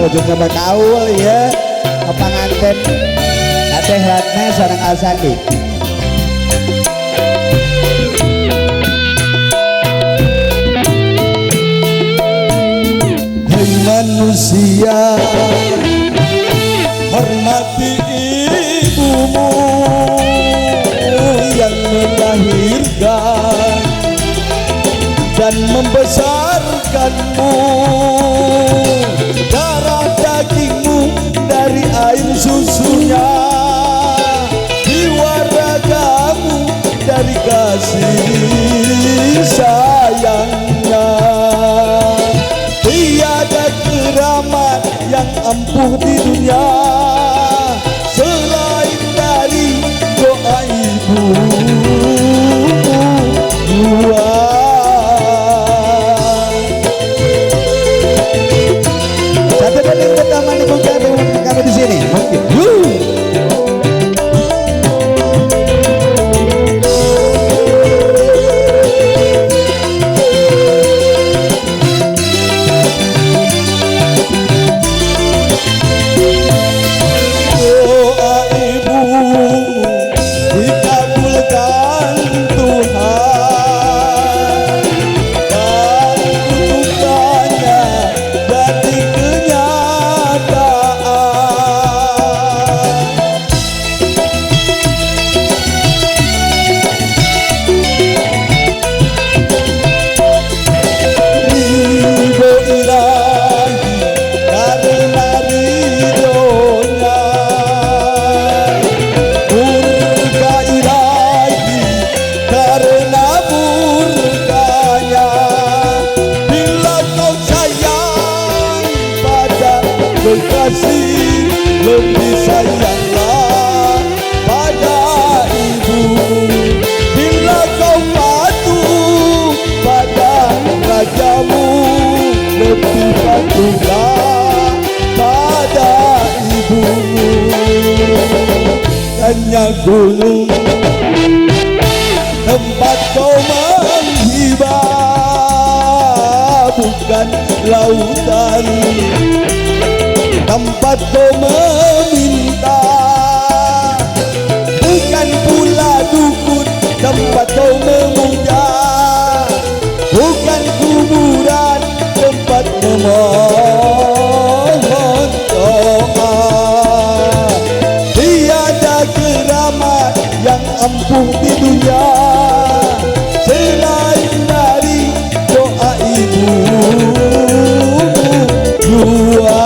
Ujungnya bakaul ya kepanganten Teteh Ratna sareng Asandi. Hei manusia, hormati ibumu yang melahirkan dan membesarkanmu, darah dagingmu dari air susunya, jiwa ragamu dari kasih sayangnya. Tiada keramat yang ampuh di dunia selain dari doa ibu. Satu dan yang pertama dibuka kami di sini. Mungkin. Doa ibu dikabulkan Tuhan dan kutukannya jadi kenyataan. Ridho ilahi karena ridhonya, murka ilahi karena murkanya. Bila kau sayang pada kekasih, lebih sayanglah pada ibu. Bila kau patuh pada rajamu, lebih patuhlah pada ibumu. Hanya gunung tempat kau menghibah, bukan lautan tempat kau meminta, bukan pula dukun tempat kau memuja, bukan kuburan tempat memohon doa. Tiada keramat yang ampuh di dunia selain dari doa ibu. Dua.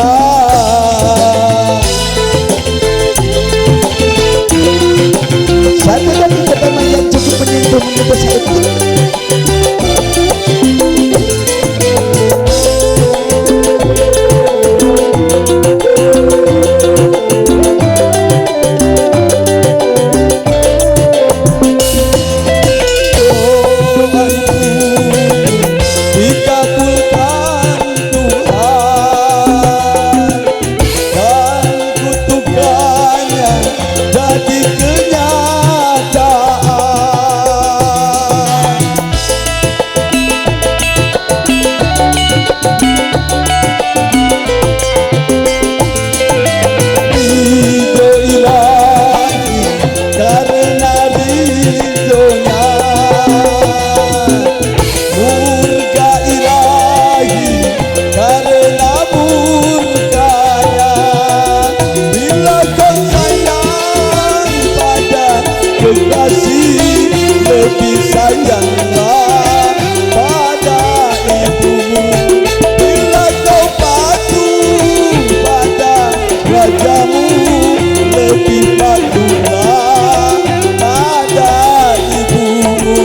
Satu dan yang pertama yang cukup menyentuh menyentuh saya. Doa ibu dikabulkan Tuhan dan kutukannya jadi kenyataan. Ridho ilahi karena ridhonya, murka ilahi karena murkanya. Bila kau sayang pada kekasih, lebih sayanglah pada ibumu. Bila kau patuh pada rajamu, lebih patuhlah pada ibumu.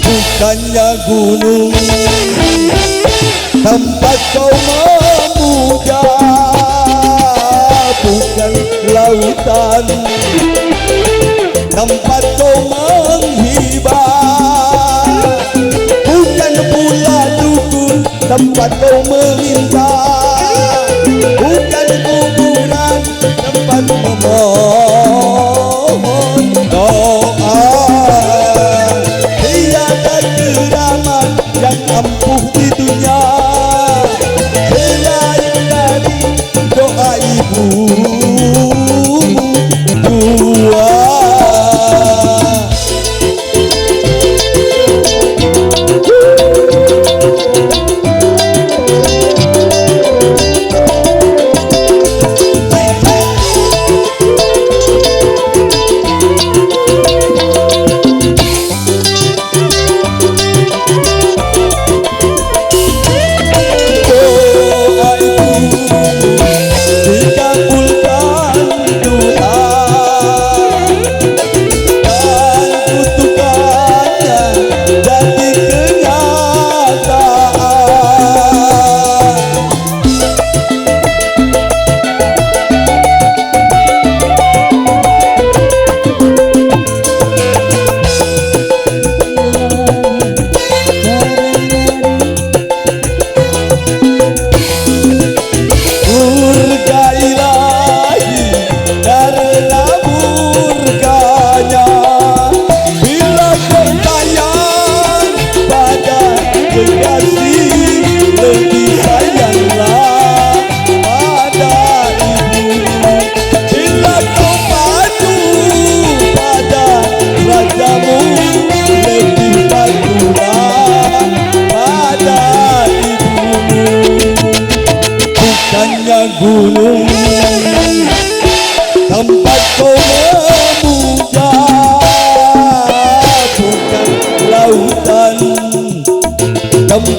Bukannya gunung tempat kau memuja, bukan lautan tempat kau menghibah, bukan pula dukun tempat kau meminta, bukan kuburan tempat memohon doa. Tiada keramat yang ampuh di dunia selain dari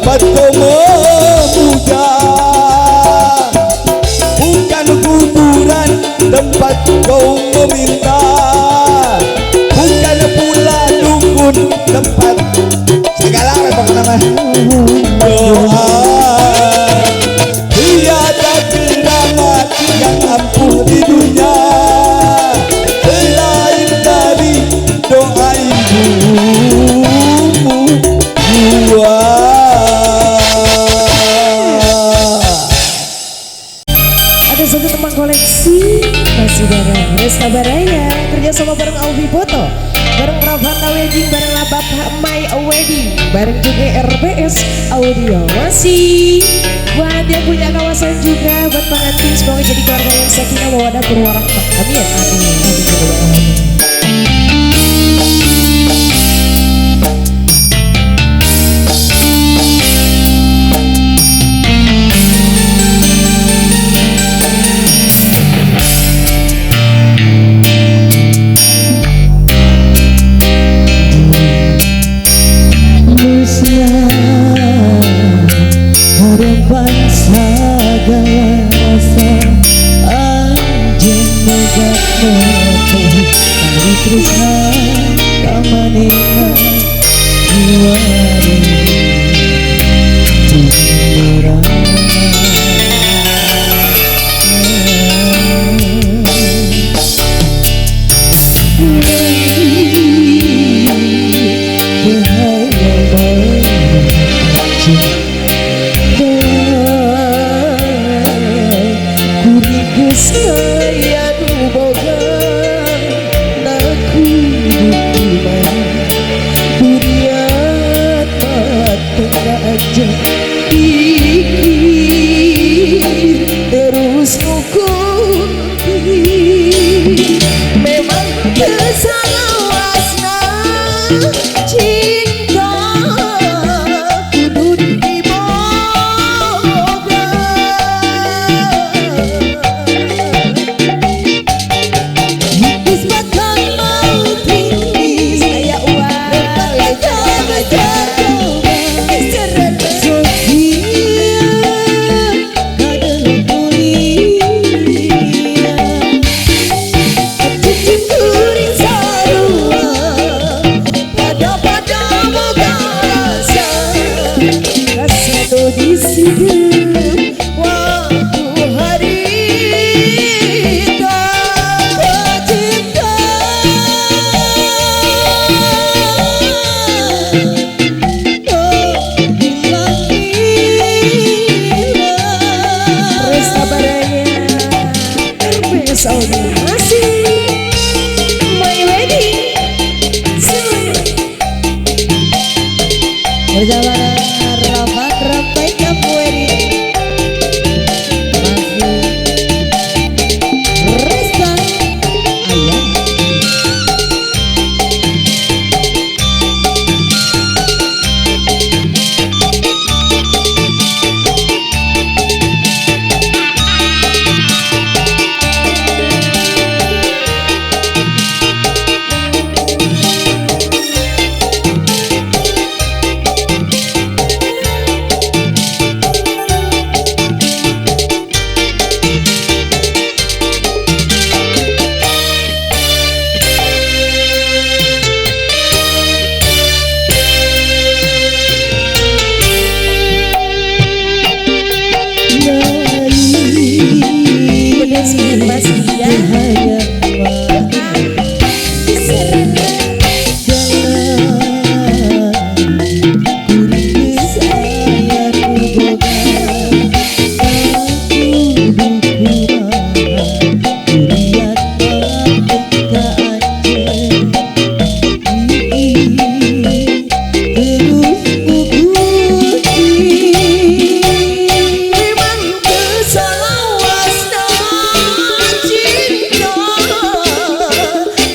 tempat kau memuja, bukan kuburan tempat kau meminta, bukan pula dukun tempat segala apa namanya doa. Tiada keramat yang ampuh di dunia selain dari doa ibumu gua. Ada satu teman koleksi masih bareng Resta Baraya, kerjasama bareng Alvi Foto, bareng Ravana Wedding, bareng Labab My Wedding, bareng juga RBS Audio. Masih buat yang punya kawasan juga, buat pengantin semoga jadi keluarga yang sakinah mawaddah warahmah. Amin amin amin.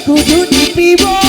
Kudu dipiboga.